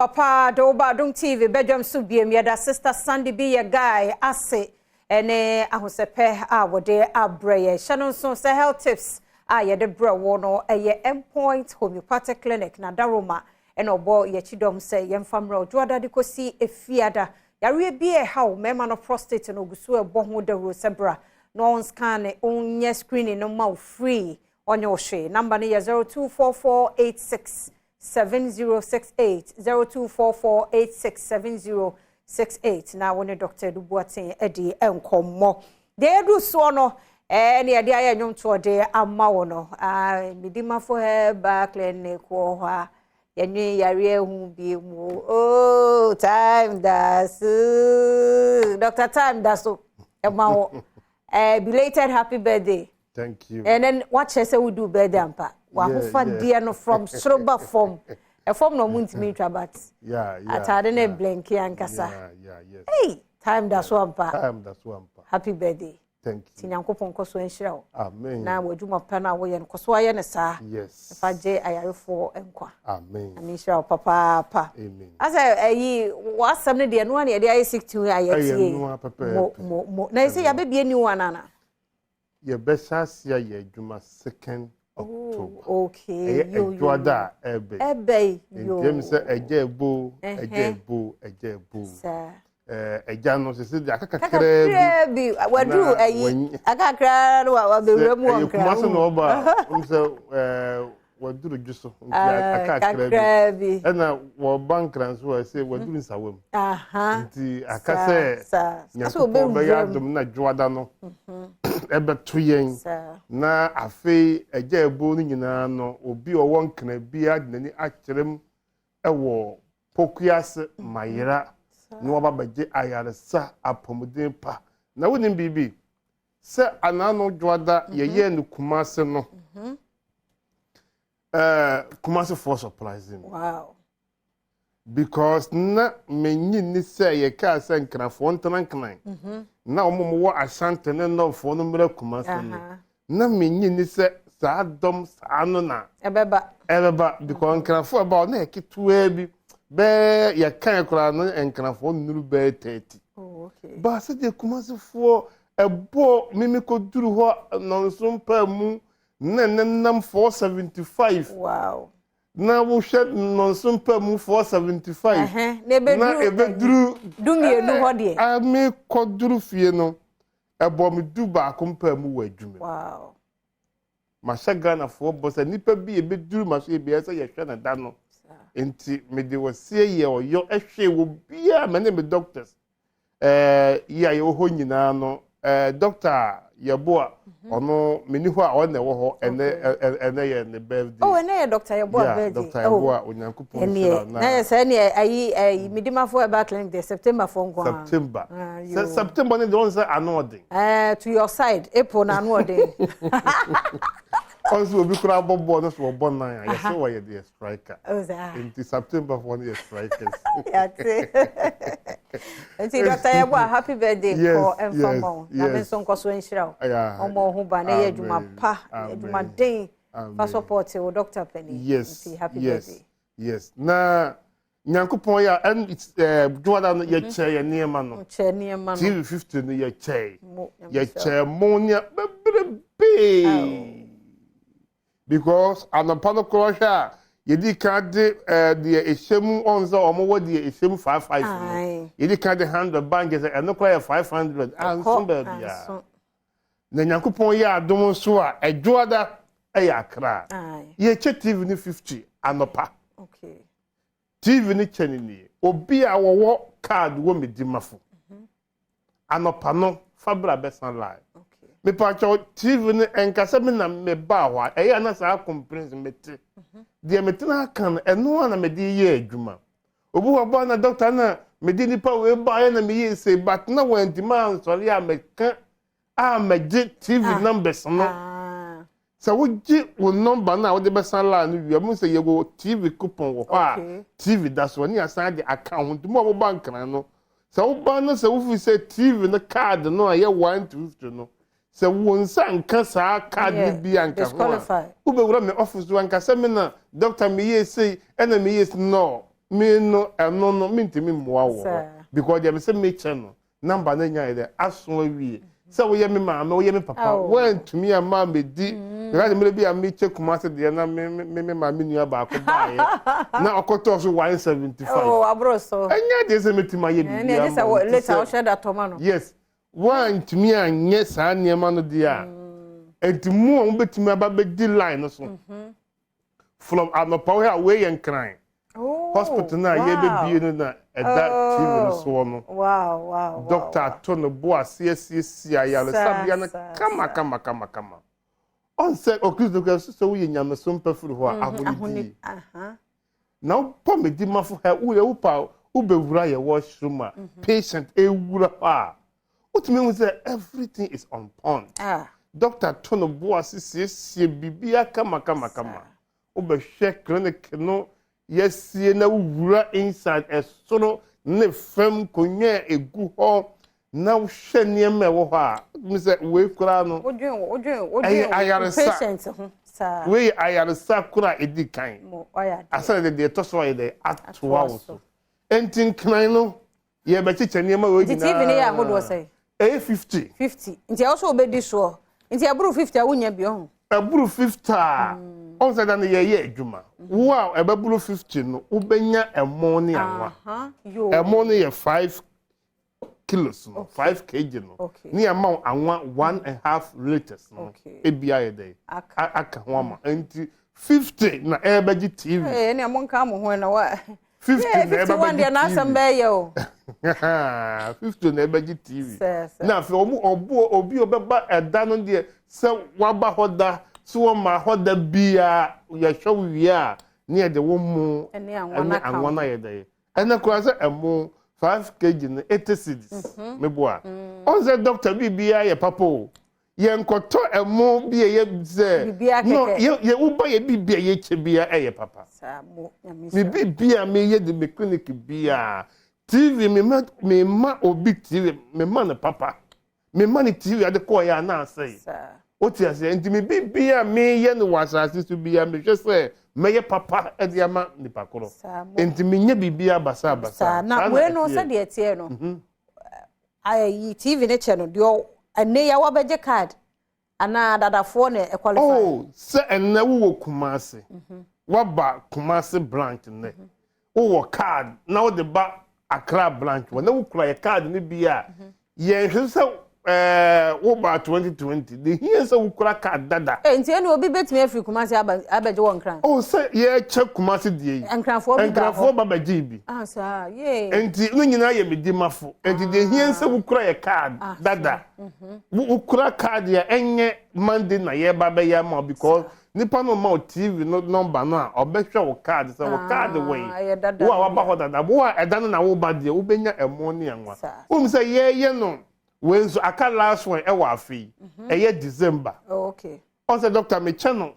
Papa de woba Adom TV badwam so biem. Yɛda Sister Sandy bi yɛ guy ase ɛne ahosɛpɛ a wɔde abrɛ yɛ. Hyɛ no nso sɛ health tips a yɛde brɛ wɔ no ɛyɛ Endpoint Homeopathic Clinic na Daroma ɛna ɔbɔ yɛkyi dɔm sɛ yɛmfa mmerɛ ɔdwoada de kɔsi efiada. Yareɛ bi a ɛha wo mmarima no, prostate no, ogu so ɛbɔ ho dawuro sɛ bra na ɔn scan, ɔnyɛ screening no ma wo free, ɔnyɛ wo hwee. Number no yɛ 024486 7068, 0244867068, na wo ne Dr. Edu Boateng adi nkɔmmɔ. Deɛ yɛduru soɔ no ɛne yɛde ayɛ nnwomtoɔ de ama wo no, Medimafo Herbal Clinic wɔ hɔ a yɛnwe yareɛ ho bi mu. Oh, time da so, Dr. Time da so ɛma wo belated happy birthday. Thank you. And then wakyerɛ sɛ wodu birthday ampa. Wahofadeɛ no from soro ba fam, ɛfam na ɔmo ntumi ntwa, but atade ne blenke ankasa. Hey, time da so ampa. Time da so ampa. Happy birthday. Thank you. Ti Nyankopɔn nkɔ so nhyira wo. Amen. Na w'adwuma pa no a woyɛ no, kɔ so ayɛ no saa. Fa gye ayarefoɔ nkwa. Amen. Ame nhyira wo papaapa. Amen. Asɛ ɛyi w'asɛm no deɛ, noa ne yɛde ayɛ 16 a yɛtie. Ɛyɛ noa pɛpɛɛpɛ. Mo mo mo na ɛsɛ yɛabɛbie new one ana? Yɛbɛhyɛ ase ayɛ adwuma 2nd October. Okay. Ɛyɛ adwoada a ɛbɛ. Ɛbɛ yi yo. Nti ɛmi sɛ ɛgya ebo, ɛgya ebo, ɛgya ebo. Saa. Ɛgya no sisi de aka kakraa bi. Kakraa bi waduru. Na ɛyi akakraa no wabɛwura mu wɔ Ɛyɛ Nkran. Kumase na ɔba a, n sɛ waduru dwo so nti aka kakraa bi. Kakraa bi. Ɛna wɔba Nkran so a, ɛsɛ waduru Nsawam. Nti aka sɛ Nyankopɔn bɛyɛ Ɔbɛwura mu. adom na dwoada no ɛbɛto yɛn. Na afei ɛgya ebo no nyinaa no, obi a ɔwɔ Nkran biara de n'ani akyerɛ mu ɛwɔ Pokuase Mayera na waba bɛgye ayaresa, apɔmuden pa. Na wonim biribi sɛ anaano dwoada yɛyɛɛ no Kumase no, Kumasefoɔ surprise me because na menyi ni sɛ yɛkaa sɛ Nkrafoɔ ntena Nkran na wɔn a wɔwɔ Asante ne Nɔɔfoɔ no mmerɛ Kumase no, na menyi ni sɛ saa dɔm saa no na ɛbɛba. Ɛbɛba, because Nkrafoɔ ɛba hɔ na yɛ ketewaa bi, bɛɛ yɛkan koraa no, Nkrafoɔ nnuru bɛyɛ 30. Baasa deɛ, Kumasefoɔ ɛbɔ mimi kɔduru hɔ nɔnso mpa mu na nenam 475. Na wohwɛ nɔnso mpa mu 475 Na na ebeduru ebeduru 12 hɔ deɛ. Ame kɔduru fie no, ɛbɔ me 11 mpa mu wɔ adwuma mu. Mahyɛ Ghanafoɔ bɔ sɛ nnipa bi ebeduru ma so ebi sɛ yɛhwɛ ne da no. Nti mede wɔsie yɛ ɔyɔ ɛhwɛ wɔ biara mɛ ne me doctors yi a yɛwɔ hɔ nyinaa no, doctor a yɛbo a ɔno meni hɔ a ɔna ɛwɔ hɔ ɛnɛ, ɛnɛ yɛ ne birthday. Oh, ɛnɛ yɛ Doctor Yɛboa birthday. Doctor Yɛboa, Onyankopɔn nhyira. Na yɛ sɛ ɛneɛ ayi Medimafo Herbal Clinic de September fo nko ara. September sɛ September ne deɛ, ɔn sɛ ano ɔden. To your side, April na ano ɔden. Ɔn sɛ obi koraa bɔ bɔɔl no so wɔbɔ nan a, yɛsɛ wɔyɛ deɛ striker. Oh, saa. Nti September foɔ no yɛ strikers. Yate. Nti Doctor Yɛboa, happy birthday. Kɔ ɛmfa ma wo na me nso nkɔ so nhyira wo. Ɔmmɔ wo ho ba na ɛyɛ adwuma pa, adwuma den fa support wo doctor panin. Nti happy birthday. Yes, na Nyankopɔn yɛ a ɛn dwoada no yɛkyɛ yɛ nneɛma no. Kyɛ nneɛma no. TV 50 no yɛkyɛ. Mo, Nyame hyira wo. Yɛkyɛ mo nea bebrebee because anɔpa no korɔ hwɛ a, yɛdi kan de deɛ ɛhyɛ mu, ɔn sɛ ɔmo wɔ deɛ ɛhyɛ mu five five no. Yɛdi kan de 100 bank sɛ ɛno koraa yɛ 500 anso Kɔ, baabi a anso. Na Nyankopɔn yɛ adom nso a, ɛdwoada ɛyɛ Akra. Yɛkyɛ TV no 50 anɔpa. TV no kyɛ ne nie, obi a wɔwɔ card wɔ Medimafo anɔpa no, fa bra bɛsa line. Mepakyɛw, TV no ɛnkasa mi na mebaa hɔ a ɛyɛ ana saa complaints mete deɛ metena aka no, ɛno a na mede yɛ adwuma. Obi wɔ baa na doctor na mede nipa wei baayɛ na meyɛ se, but na wɔntumi ansɔre a meka a mɛgye TV numbers no. Sɛ wogye wo number no a wode bɛsa line no wie a, mo sɛ yɛwɔ TV coupon wɔ hɔ a TV da so ne asan de aka ho. Nti mo a moba Nkran no, sɛ woba no sɛ wofi sɛ TV no card no a ɛyɛ 1 to 50 no, sɛ wo nsa nka saa card no bi anka ho a, Disqualify. Wobɛwura me office so anka sɛ me na doctor meyɛ sei ɛna meyɛ sei no. Me no, ɛno no, mentumi mmoa wo wɔ hɔ. Because deɛ mesɛ mekyɛ no, number no anya yɛ dɛ, aso awie. Sɛ woyɛ me maame, woyɛ me papa, woantumi amma ammɛdi. Meka sɛ mmerɛ bi a mekyɛ Kumasi deɛ na me me me maame nua baako baeɛ na ɔkɔtɔɔ so 175. Oh, aboro so. Ɛnyɛ adeɛ sɛ mɛtumi ayɛ biribi ama wo. Ɛnna ɛgye sɛ later wohyɛ da tɔ ma no. Yes, woantumi anyɛ saa nneɛma no deɛ a, nti mo a mobɛtumi aba bɛdi line no so. From anɔpa wohwɛ a wei yɛ Nkran. Oh, hospital no a yɛbɛbie no na ɛda TV no soɔ no. Doctor ato no bo ase asiesie ayaresabea no kama kama kama kama. Ɔn sɛ Okristo kura so sɛ woyɛ nyamesom pa firi hɔ a ahonidie. Na wopɔ Medimafo ha woyɛ wopa wobɛwura yɛ washroom a patient ɛwura hɔ a wotumi hu sɛ everything is on point. Doctor to no bo ase siesie biribiara kama kama kama. Wobɛhwɛ clinic no yɛasie na wowura inside ɛsoro ne fam nkonnwa a ɛgu hɔ na wohwɛ nneɛma ɛwɔ hɔ a wotumi sɛ wei koraa no ɛyɛ ayaresa. Wei yɛ ayaresa koraa a ɛdi kan. Asɛ de deɛ ɛtɔ so ayɛ dɛ atoa wo so. Enti nkran no yɛbɛkyekyɛ nneɛma wei nyinaa. Nti TV no yɛ ahodoɔ sɛn? Ɛyɛ 50. 50. Nti ɛwɔ sɛ wobɛdi soɔ. Nti ɛboro 50 a wonya bi ɔho? Ɛboro 50 a, ɔho sɛ da no yɛyɛ adwuma. Wo a ɛbɛboro 50 no, wobɛnya ɛmo ne anwa. Ɛmo no yɛ 5 kilos no, 5 kg no. Ne yɛma wo anwa 1.5 litres no. Ebi ayɛ dɛn? Aka ho ama. Nti 50 na ɛbɛgye TV. Ɛɛ, ɛnna monka mo ho na wa. 50 na ɛba bɛgye TV. N'asɛm bɛyɛ o. 50 na ɛbɛgye TV. Na afei ɔmo ɔbo obi ɔbɛba ɛda no deɛ sɛ waba hɔ da sɛ wɔma hɔ da biara yɛhwɛ wo wie a ne yɛde wo mo ɛne anwa no ayɛ dɛ. Ɛnɛ koraa sɛ ɛmo 5 kg no 80 cedis. Meboa. Ɔn sɛ doctor biribiara yɛ papa o. Yɛnkɔtɔ ɛmo bi a ɛyɛ sɛ no yɛ woba yɛ biribi a yɛkyɛ bia ɛyɛ papa. Me biribi a meyɛ de me clinic bia TV me ma me ma obi TV me ma no papa. Me ma no TV ade kɔɔ yɛ ana asɛe. Wote aseɛ nti me biribi a meyɛ no wɔ asase so bia mehwɛ sɛ mɛyɛ papa de ama nipa korɔ. Nti menyɛ biribi abasa abasa. Na wei no sɛdeɛ ɛteɛ no. Ayi TV ne kyɛ no deɛ ɛnɛ yi a wabɛgye card anaa dadafoɔ na ɛqualify. Oh, sɛ ɛnɛ wowɔ Kumasi, waba Kumasi branch nnɛ, wowɔ card na wode ba Accra branch wɔ na wokura yɛ card no bi a, yɛnhwɛ sɛ ɛɛ woba 2020 de hia sɛ wokura card dada. Ee nti ɛna obi betumi afiri Kumasi aba abɛgye wɔ Nkran. Oh sɛ yɛkyɛ Kumasi deɛ yi. Nkranfoɔ bi ba hɔ. Nkranfoɔ ba bɛgye bi. Ah saa yee. Nti no nyinaa yɛ medimafo. Nti deɛ hia sɛ wokura yɛ card dada. Wokura card a ɛnyɛ Monday na yɛba bɛyɛ ama wo because nipa no ma wo TV no number no a ɔbɛhwɛ wo card sɛ wo card wɔ yi. Wo a waba hɔ dada wo a ɛda no na woba deɛ wobɛnya ɛmo ne anwa. Wonim sɛ yɛyɛ no wei nso aka last one ɛwɔ afe yi. Ɛyɛ December. Ɔn sɛ doctor mekyɛ no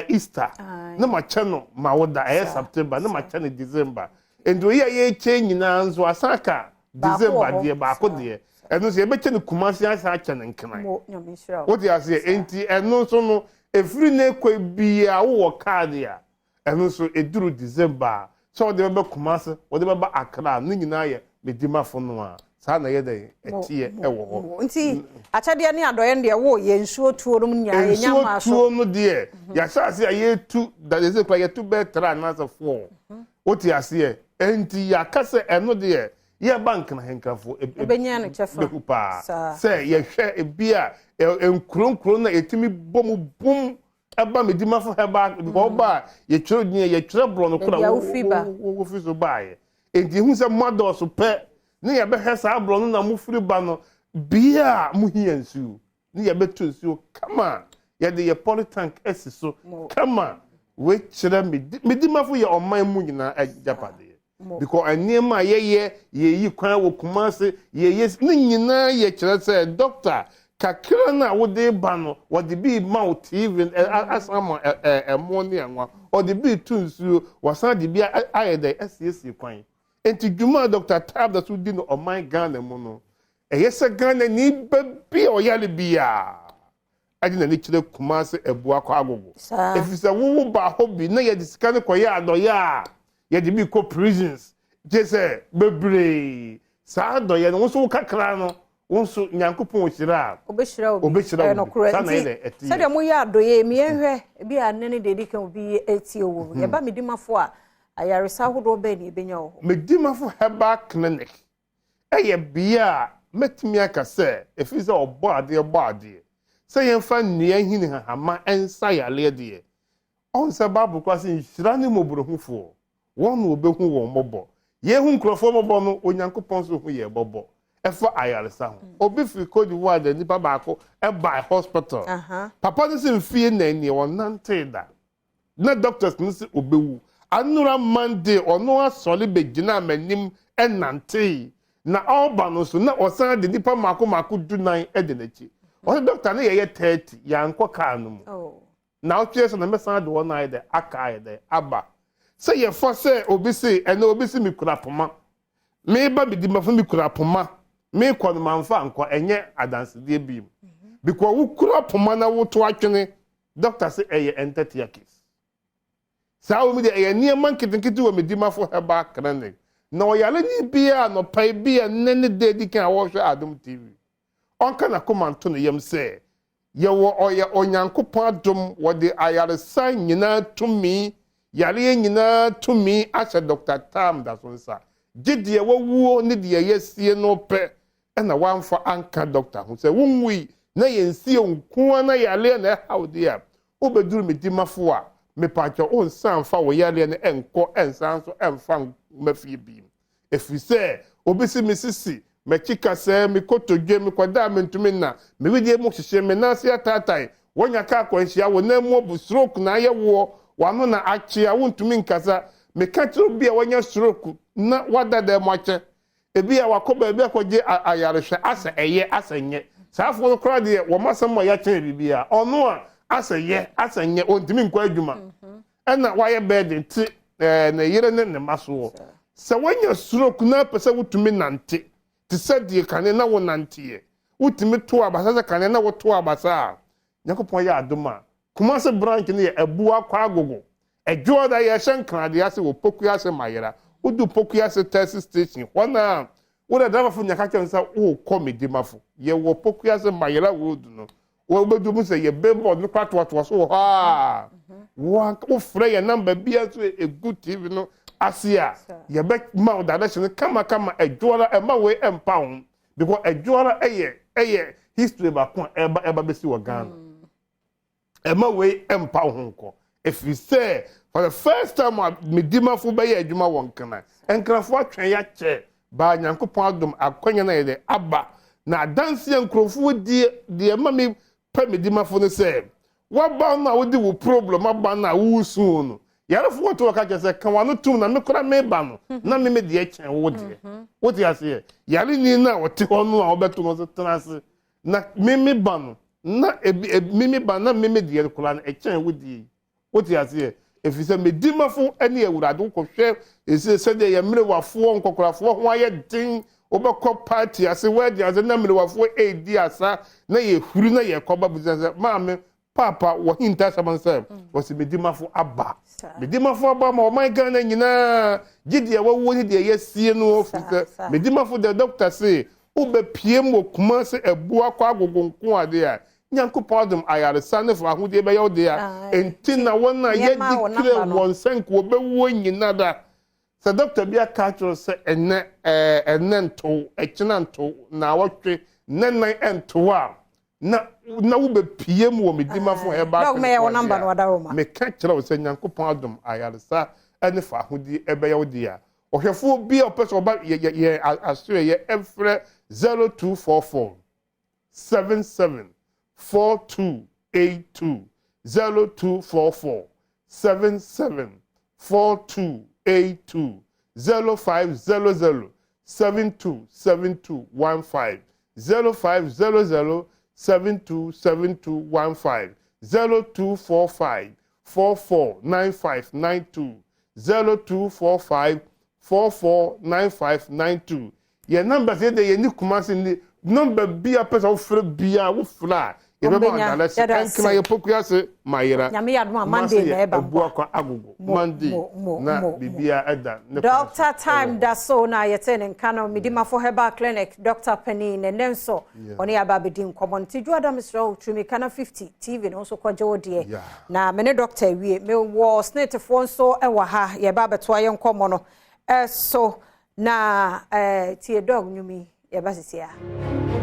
Easter na makyɛ no Mawoda ɛyɛ September na makyɛ no December. Nti oyi a yɛkyɛ nyinaa nso asan aka December deɛ baako deɛ ɛno nso yɛbɛkyɛ no Kumasi asan akyɛ no Nkran. Wote aseɛ? Nti ɛno nso no ɛfiri ne kɔ biara wowɔ card a ɛno nso ɛduru December a sɛ wɔde bɛba Kumasi wɔde bɛba Accra ne nyinaa yɛ Medimafo no a saa na ɛyɛ dɛn ɛteɛ ɛwɔ hɔ. Nti akyɛdeɛ ne adɔeɛ no deɛ woyɛ nsuo tuo no nyinaa yɛnya maa so. Nsuo tuo no deɛ yɛahyɛ ase a yɛtu dadeɛ sɛ kora yɛtu bɛyɛ tra anaasɛ four. Wote aseɛ? Nti yɛaka sɛ ɛno deɛ yɛba nkrahenkrafo ɛbɛnya no kyɛfa bɛhu paa sɛ yɛhwɛ ebi a nkuro nkuro no a yɛtumi bɔ mu bum ɛba Medimafo herbal because ɔba a yɛtwerɛ din yɛtwerɛ borɔ no kora wofi so baeɛ. Nti ehu sɛ mo adɔɔso pɛ ne yɛbɛhwɛ saa borɔ no na mofiri ba no bea a mohia nsuo ne yɛbɛto nsuo kama yɛde yɛ polytank asi so kama. Wei kyerɛ Medimafo yɛ ɔman mu nyinaa agyapadeɛ because nneɛma a yɛyɛ yɛyi kwan wɔ Kumasi yɛyɛ ne nyinaa yɛ kyerɛ sɛ doctor kakra no a wode ba no wɔde bi ma wo TV asan ma ɛmo ne anwa ɔde bi to nsuo wɔsan de bi ayɛ dɛ asiesie kwan. Nti dwuma a Dr. Tabda so di no ɔman Ghana mu no ɛyɛ sɛ Ghana ni ba bi a ɔyare biara ɛde n'ani kyerɛ Kumasi Abuakɔ Agogo. Ɛfiri sɛ wowo ba hɔ bi na yɛde sika no kɔyɛ adɔyɛ a Yɛde bi kɔ prisons. Gye sɛ bebree saa dɔyɛ no, wo nso wo kakra no, wo nso Nyankopɔn hyira a, obɛhyira obi. Obɛhyira wo bi. Saa na nti yɛ dɛ ɛte. Sɛdeɛ moyɛ adɔyɛ mi, yɛnhwɛ ebi a nne ne deɛ ɛdi kan obi etie wɔ mu. Yɛba Medimafo a, ayaresa ahodoɔ bɛɛ ne yɛbɛnya wɔ hɔ? Medimafo Herbal Clinic ɛyɛ bea a mɛtumi aka sɛ ɛfiri sɛ ɔbɔ adeɛ bɔ adeɛ sɛ yɛmfa nnua hini hahama ɛnsa yareɛ deɛ, ɔn sɛ Bible koraa sɛ nhyira ne mmɔborɔhufoɔ, wɔn na wɔbɛhu wɔn mmɔbɔ. Yɛhu nkurɔfoɔ mmɔbɔ no, Onyankopɔn nso hu yɛn mmɔbɔ. Ɛfa ayaresa ho, obi firi Cote d'Ivoire de nipa baako ɛbaa hospital. Papa no sɛ mfie na nie ɔnante da na doctors no sɛ ɔbɛwu. Anora Monday ɔno asɔre bɛgyina m'anim ɛnante na ɔreba no nso na ɔsan de nipa mako mako 14 ɛde n'akyi. Ɔsɛ doctor no yɛyɛ 30, yɛankɔ kaa no mu. Na ɔtwe sɛ na mɛsan de wɔn ayɛ dɛ aka ayɛ dɛ aba sɛ yɛfa sɛ obi se ɛnɛ obi se mikura poma meba Medimafo, mikura poma mekɔ no, mamfa nkɔ, ɛnyɛ adansedeɛ bi mu because wokura poma na woto atwene, doctor sɛ ɛyɛ ntɛtea case. Saa wɔn deɛ ɛyɛ nneɛma nketenkete wɔ Medimafo Herbal Clinic. Na ɔyare ni bia anɔpa yi bi a nnɛ ne da edi kan a wɔrehwɛ Adom TV, ɔnka n'akoma nto ne yam sɛ yɛwɔ ɔyɛ Onyankopɔn adom, wɔde ayaresa nyinaa tumi, yareɛ nyinaa tumi ahyɛ Dr. Tam da so nsa. Gye deɛ wawuo ne deɛ yɛsie no pɛ ɛna wamfa anka doctor ho. Sɛ wonwui na yɛnsie nkoa na yareɛ na ɛhaw deɛ a, wobɛduru Medimafo a, mepakyɛ wonsan mfa wo yareɛ no ɛnkɔ, ɛnsan so ɛmfa mma fie bi, ɛfiri sɛ obi si me sisi, m'akyi kasɛɛ, me kotodwe, mekɔda a mentumi nna, mewedeɛ mu hyehyɛ me nan ase ataatae, wɔnya ka akwanhyia, wo nan mu abu, stroke na ayɛ woɔ, w'ano na akye a wontumi nkasa. Meka kyerɛ obi a wanya stroke na wada dan mu akyɛ, ebi a wakɔ baabi akɔgye ayarehwɛ, asɛ ɛyɛ asɛ nyɛ, saa afoɔ no koraa deɛ wɔn asɛm a yɛakyɛn biribi a ɔno a asɛ yɛ asɛ nyɛ, ɔntumi nkɔ adwuma, ɛna wayɛ bɛɛden te ne yere ne ne mma soɔ. Sɛ wanya stroke na pɛ sɛ wotumi nante te sɛ deɛ kane na wonanteɛ, wotumi to abasa sɛ kane na woto abasa a, Nyankopɔn yɛ adom a, Kumase branch no yɛ Abua Kɔ Agogo. Ɛdwoɔ da yɛhyɛ Nkradeɛ ase wɔ Poku ase Mayera. Wodu Poku ase taxi station hɔ na wode driverfo nya ka kyerɛ no sɛ wokɔ Medimafo. Yɛwɔ Poku ase Mayera road no. Wɔbɛdu mu sɛ yɛ billboard no kora toatoa so wɔ hɔ a, wofrɛ yɛn number bia nso egu TV no ase a, yɛbɛma wo direction no kamakama. Ɛdwoɔ ɛma wei ɛmpa ho because ɛdwoɔ ɛyɛ history baako a ɛba bɛsi wɔ Ghana. Ɛma wei ɛmpa wo ho nkɔ, ɛfiri sɛ for the first time a Medimafo bɛyɛ adwuma wɔ Nkran, Nkranfoɔ atwɛn yɛakyɛ baa Nyankopɔn adom akwanya no yɛ dɛ aba na adanseɛ nkurɔfoɔ die. Deɛ ɛma mi pɛ Medimafo no sɛ waba no a wode wo problem aba no a woresu no, yarefoɔ to wɔka kyerɛ sɛ ka wano tom na mekora meba no na meme deɛ kyɛn wo deɛ. Wote aseɛ? Yareni no a ɔte hɔ no a wɔbɛto no sɛ tena ase na meme ba no na ebi meme ba na meme deɛ koraa no ɛkyɛn wo deɛ yi. Wote aseɛ? Ɛfiri sɛ Medimafo ne Awurade wokɔhwɛ ɛsɛ sɛdeɛ yɛ mmerewafoɔ nkɔkorafoɔ ho ayɛ den. Wobɛkɔ party ase, wedding ase, na mmerewafoɔ ɛredi asa na yɛhuri na yɛkɔba bisa sɛ maame paapa wɔhinta asɛm no sɛ wɔsi Medimafo aba, Medimafo aba ma ɔman Ghana nyinaa gye deɛ wɔwɔ ne deɛ yɛsie no, firi sɛ Medimafo deɛ doctor se wobɛpie mu wɔ Kumase Abua kɔ Agogo nko adeɛ a, Nyankopɔn adom ayaresa ne fa ahodeɛ bɛyɛ wo deɛ. Enti na wɔn a yɛdi kire wɔn sɛ nka wɔbɛwuo nyina da sɛ dɔkta bi aka akyerɛ sɛ ɛnɛ ɛnɛ ntow, ɛkyena ntow, na awɔtwe nnɛ nan ɛntow a, na wobɛpie mu wɔ Medimafo Herbal Clinic, meka kyerɛ wo sɛ Nyankopɔn adom ayaresa ne fa ahodie ɛbɛyɛ wo deɛ a, ɔhwɛfoɔ bi a ɔpɛ sɛ ɔba yɛ asoɛyɛ ɛmfrɛ 0244 77 4282, 0244 77 4282, 0500 72 72 15, 0500 72 72 15, 0245 44 95 92, 0245 44 95 92. Yɛn number sɛ yɛde yɛn ni Kumase ni number bi a pɛ sɛ wofrɛ bia wofrɛ a. Yɛbɛma Wɔmbɛnya. adalɛse. Yɛda ase. Ɛnkena yɛ Pokuase Mayera. Nyame yɛ adom a Kumasi Monday na yɛ ɛba. Abuakwa Agogo. Mo, Monday mo, mo, na mo, mo. biribiara ɛda ne kwan so Doctor Time ɛwɔ hɔ. da so na yɛte ne nka no, Medimafo Herbal Clinic doctor panin, na ɛnɛ nso ɔne yɛ aba abɛdi nkɔmmɔ. Nti Dwoada, mesrɛ wo, Twumika na 50 TV no nso kɔgye wo deɛ. Na me ne doctor awie, mewɔ snatefoɔ nso wɔ ha, yɛba abɛtoa yɛ nkɔmmɔ no ɛso na tie dɔg nnwom yi, yɛba sisi a.